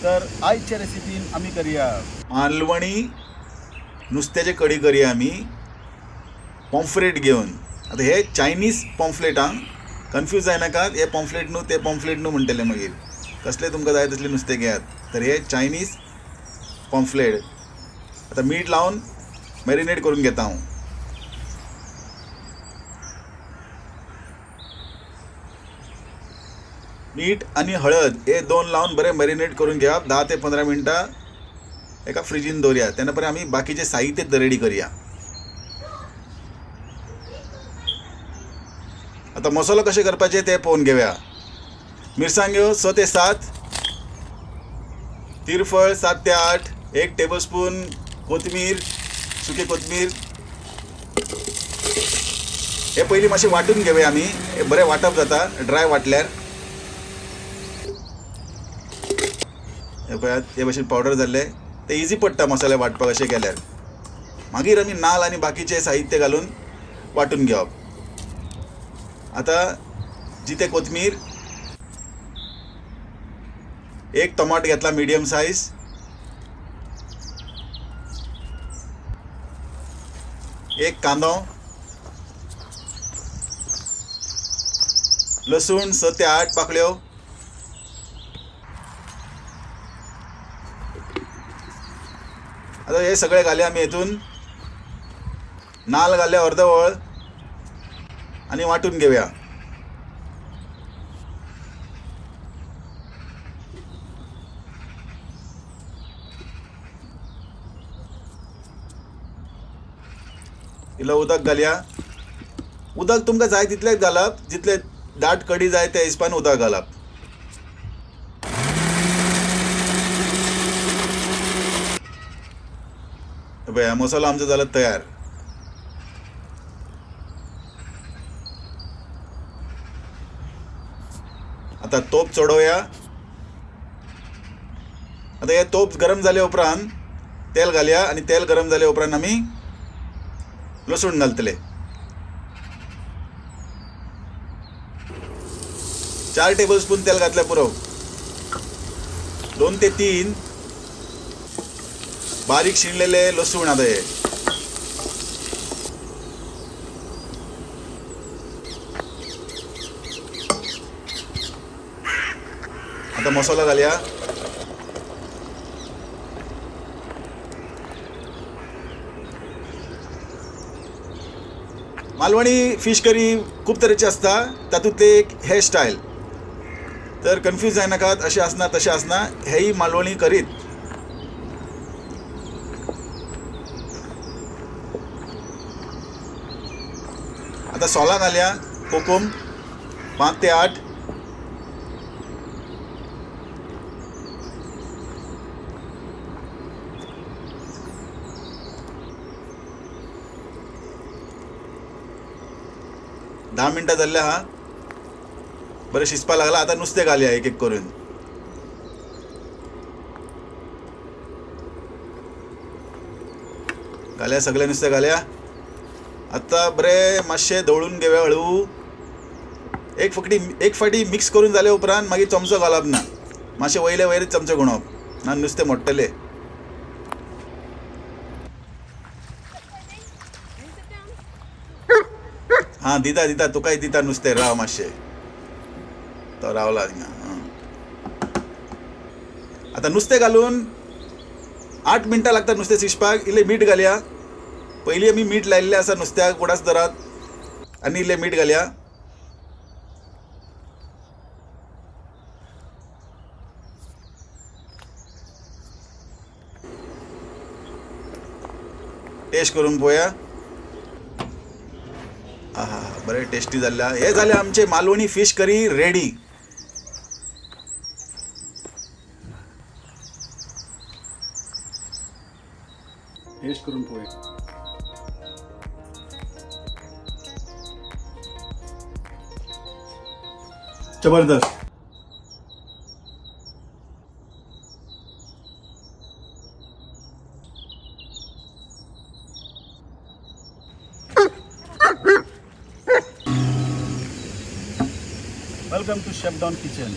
तर आयच्या रेसिपीन आमी करया मालवणी नुस्त्याचे कडी करया आमी पॉम्फ्रेट घेवन. आतां हे चायनीज पॉम्फ्लेट आं, कन्फ्यूज जायनाकात, हे पॉम्फ्लेट न्हू ते पॉम्फ्लेट न्हू म्हणटले मागीर. कसले तुमकां जाय तसलें नुस्तें घेयात. तर हे चायनीज पॉम्फ्लेट आतां मीठ लावन मॅरिनेट करून घेता हांव. मीठ आनी हळद हे दोन लावन बरें मॅरिनेट करून घेवप. 10 ते 15 मिनटां एका फ्रिजीन दवरया. तेन्ना पर्यंत आमी बाकीचें साहित्य रेडी करया. आतां मसालो कशें करपाचें तें पळोवन घेवया. मिरसांग्यो 6 ते 7, तिरफळ 7 ते 8, 1 टेबलस्पून कोथमीर, सुकी कोथमीर. हे पयलीं मातशें वांटून घेवया आमी. हे बरें वांटप जाता ड्राय वांटल्यार. हे पळयात, हे भशेन पावडर जाल्ले ते इजी पडटा मसाले वांटपाक अशें केल्यार. मागीर आमी नाल आनी बाकीचें साहित्य घालून वांटून घेवप. आतां जिते कोथमीर, 1 टमाट घेतला मिडियम सायज, 1 कांदो, लसूण 6 ते 8 पाकळ्यो, आतां हे सगळे घाले आमी हेतून. नाल घाले अर्द वळ आनी वांटून घेवया. इल्लो उदक घालया. उदक तुमकां जाय तितलेंच घालप, जितलें दाट कडी जाय त्या हिसपान उदक घालप. पळया मसालो आमचो जाला तयार. आतां तोप चडोवया. आतां हे तोप गरम जाले उपरांत तेल घालया आनी तेल गरम जाले उपरांत आमी लसूण घालतले. 4 टेबलस्पून तेल घातल्यार पुरो. 2 ते 3 बारीक शिणलेले लसूण. आतां हे आतां मसालो घालया. मालवणी फिश करी खूब तरेची आसता, तातूंतले एक हे स्टायल. तर कन्फ्यूज जायनाकात, अशें आसना तशें आसना, हेय मालवणी करीत. आतां सोलां घालया, कोकम 5 ते 8, 10 मिनटां जाल्ले आहा, बरें शिजपाक लागला. आतां नुस्तें घालया एक एक करून. घालया सगळें नुस्तें घालया. आतां बरें मातशें धवळून घेवया हळू. एक फाटी मिक्स करून जाले उपरांत मागीर चमचो घालप ना, मातशें वयले वयर चमचो गुणप ना नुस्तें मोडटलें. हां दिता दिता तुकाय दिता नुस्तें, राव मातशें. तो रावला थिंगा. आतां नुस्तें घालून 8 मिनटां लागता नुस्तें शिजपाक. इल्लें मीठ घालया. पयलीं आमी मीठ लायिल्लें आसा नुस्त्याक, उडास धरात. आनी इल्लें मीठ घालया. टेस्ट करून पळोवया. आहा, बरें टेस्टी जाल्लें. हे जालें आमचें Malvani fish curry ready. Test करून पळोवया. जबरदस्त. Welcome to Chef Don Kitchen.